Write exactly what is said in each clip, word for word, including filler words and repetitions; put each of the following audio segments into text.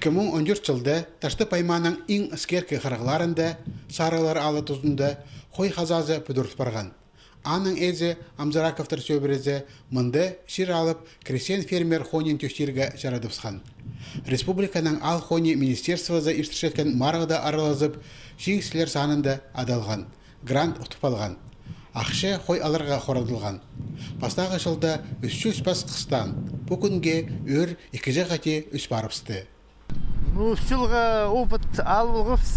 Ікі муң он тӧрт чылда Таштып аймааның иң іскеркі хырағларында, Сарығлар аалы тузында, хой хазазы пӱдіріл парған. Аның ээзі, Амзараковтар сӧбірезі, мында чир алып, крестьян-фермер хонин тӧстирге чарадыбысхан. Республиканың аал хони министерствозы иртірчеткен марығда аралазып, чиңісчілер санында адалған, грант утып алған. Ахча хой аларға хорадылған. Пастағы чылда ӱс чӱс пас хыстаан, пу кӱнге ӧӧр ікінҷі хати ӧс парыбысты. Ну, ӱс чылға опыт ал полғабыс.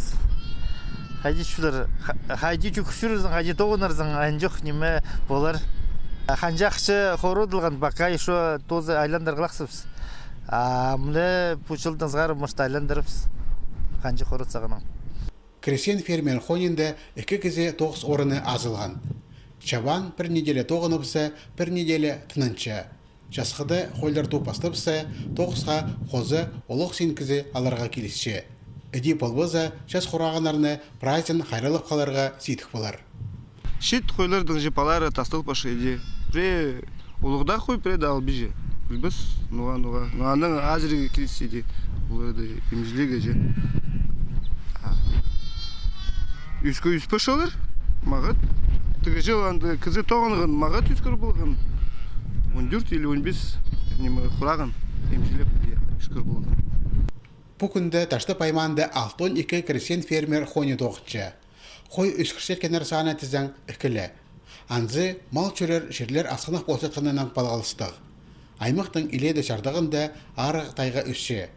Хайди чӱрер, ха-, хайди чӱгӱрерзің, хайди тоғынарзың, анҷох ниме полар. Ханҷа ахча хорадылған, пока ещё тооза айландырғлахсыбыс. А мына пу чылдаң сығара, может, айландырарбыс. Ханҷа хорат сағынаң. Крестьян-фермер хонинда ікі кізі тоғыс орыны азылған. Чабан пір неделя тоғыныбысса, пір неделя тынанча. Часхыда хойлар тууп пастабысса, тоғысха хоза олох син кізі аларға килісче. Іди полбаза, час хурағаннарны прайзын хайраллап халарға сидік полар. Чиит хойларның же палары тастал пашы іди. Пірее улуғ даа хой, пірее даа албиҷа. Пілбес, ноға, ноға. Но аның азырағы килісче іди. Оларды имҷілерге же. А. Ӧске ӧс пасчалар, мағат. Тігі чыл анда кізі тоғынған, мағат ӧскір полған. Он тӧрт или он пис, ниме, хурағын имҷілеп, ӧскір полған. Пу кӱнде Таштып аймаанда алтон ікі крестьян-фермер хони тоғынча. Хой ӧскірчеткеннер саны тізең ікі ле. Анзы мал чӧрер чирлер асхынах полчатханнаң палғалыстығ. Аймахтың илееде чардығында арығ тайға ӧсче.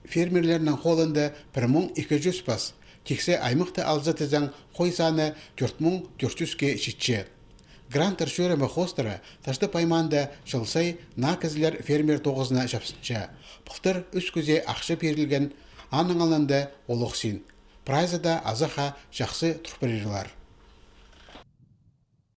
Фермерлернің холында пір муң ікі чӱс пас, тиксі аймахты алза тізең, хой саны тӧрт муң тӧрт чӱске читче. Гранттар чӧрімі хоостыра Таштып аймаанда чыл сай наа кізілер фермер тоғызына чапсынча. Пылтыр ӱс кізее ахча пирілген, аның алнында олох син. Прайзы даа азахха чахсы тур пирерлер.